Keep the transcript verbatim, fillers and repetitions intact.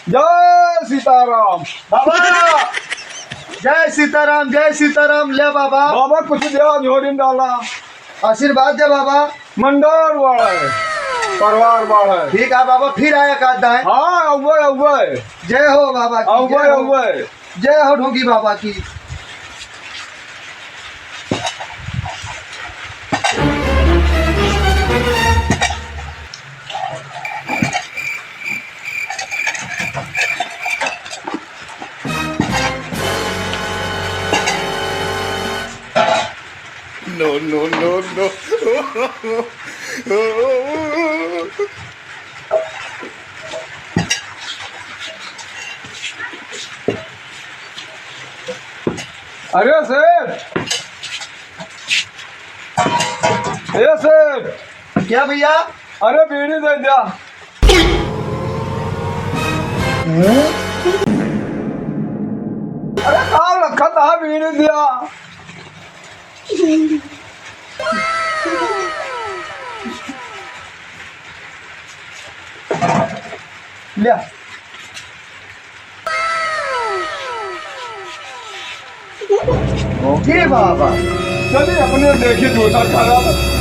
जय सीताराम। बाबा, जय सीताराम, जय सीताराम। ले बाबा। बाबा, कुछ दे, झोरी में डाला। आशीर्वाद दे बाबा। मंडल बाढ़े, परिवार बाढ़े। ठीक है बाबा, फिर आया का दाएं। हाँ, अउवे, अउवे। जय हो बाबा की, अउवे, जय हो। अउवे। जय हो ढोंगी बाबा की। No, no, no, no। अरे सेठ, ए सेठ। क्या भैया? अरे बीड़ी दे द्या। अरे का रखा था बीड़ी द्या। ल्या। ए बाबा। चली अपने देखी दूसर खराब।